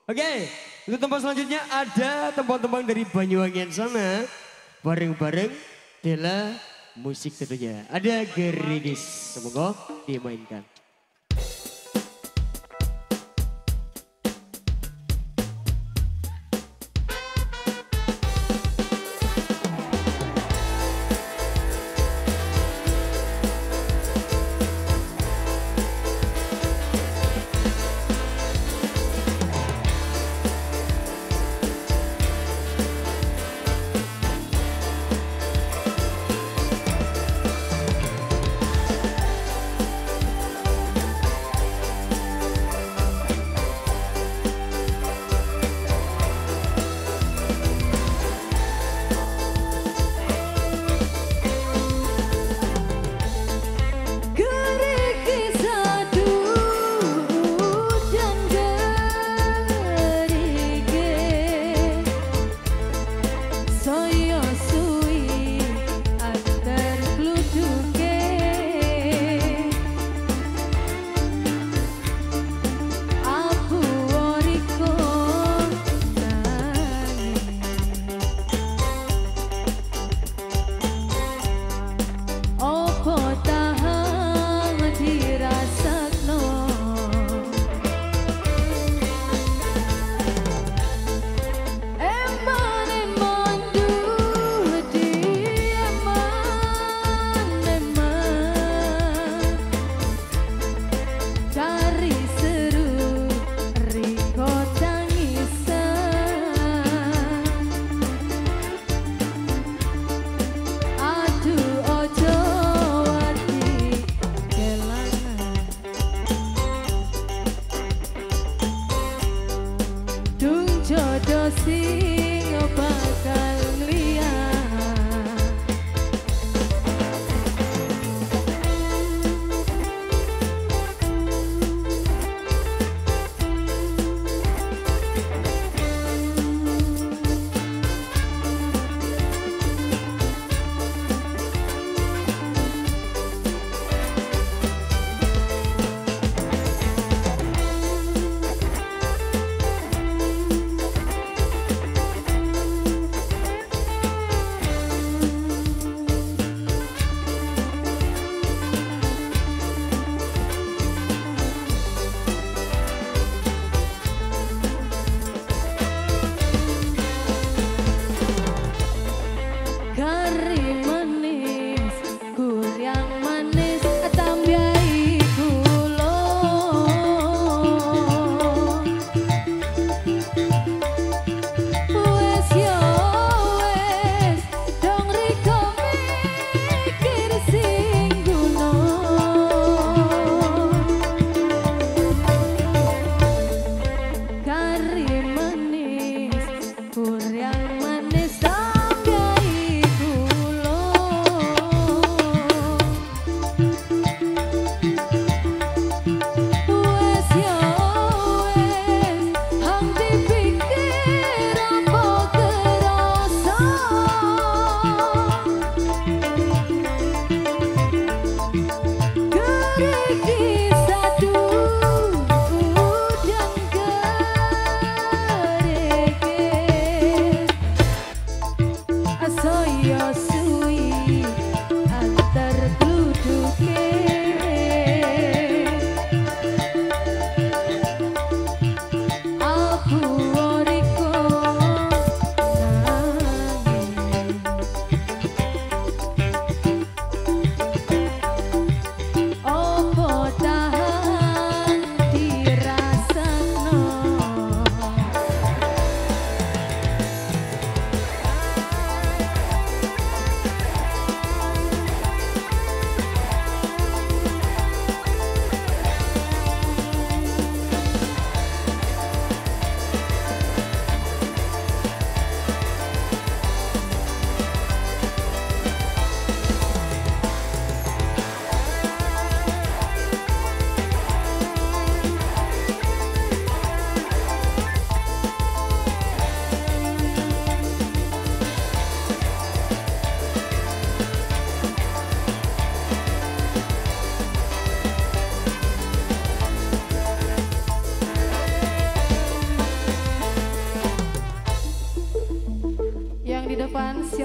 Oke, untuk tempat selanjutnya ada tembang-tembang dari Banyuwangian sana. Bareng-bareng Della Musik tentunya. Ada Gerigis, semoga dimainkan. Sing bakal ngliyang.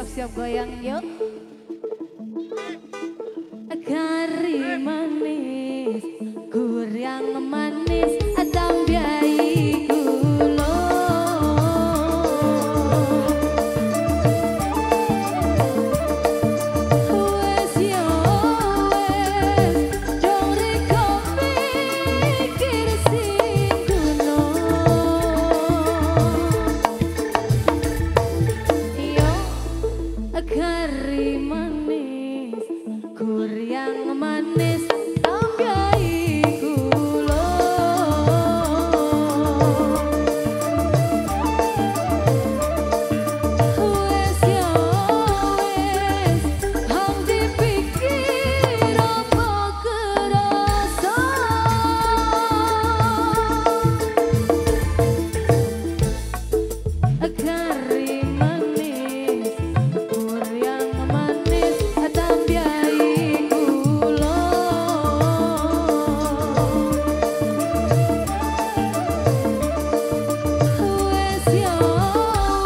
Siap-siap goyang yuk. Kari manis, kurang manis, tambahi gula. Wes yo wes, dong riko mikir sing kuno. Yo kari manis, kurang manis, tambahi gula. Wes yo wes, hang dipikir apa kerasa. Kari manis, kurang manis, tambahi gula. Wes yo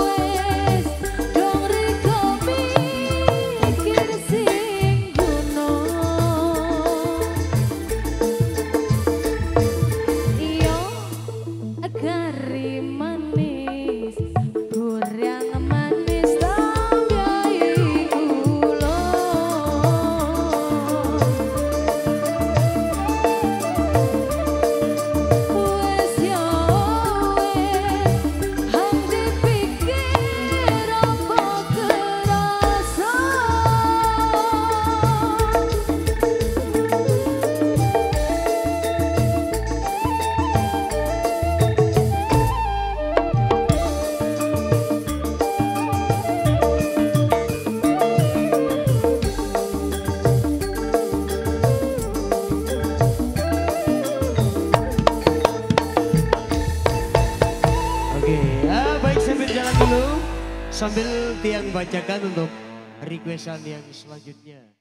wes, dong riko mikir sing guna. Iyo kari manis, kurang manis, tambahi gula. Wes yo wes, hang dipikir apa kerasa. Oke, ya, baik sambil jalan dulu, sambil tiang bacakan untuk requestan yang selanjutnya.